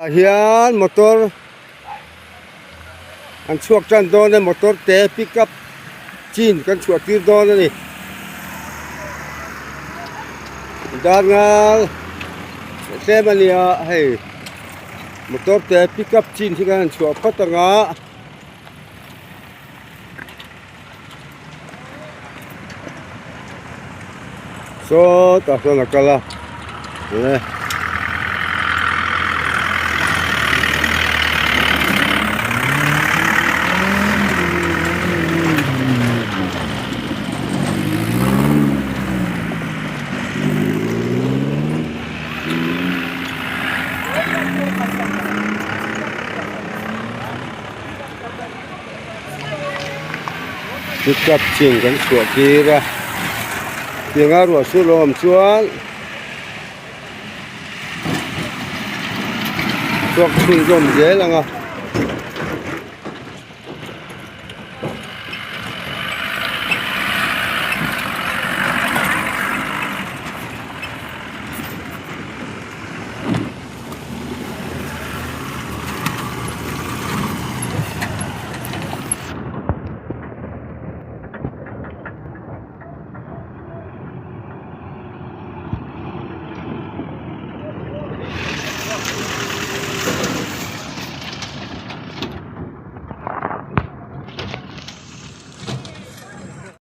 Ah hian motor an chhuak tan dawn a motor te pick up chin kan chhuah tir dawn a ni dar ngal tlem a nia hei motor te pick up chin hi kan han chhuah phawt ang a. Sawtah sawn a kal a le Pickup chin kan chhuah tir a tianga ruah sur lo awm chuan chhuak chhunzawm zel ang a.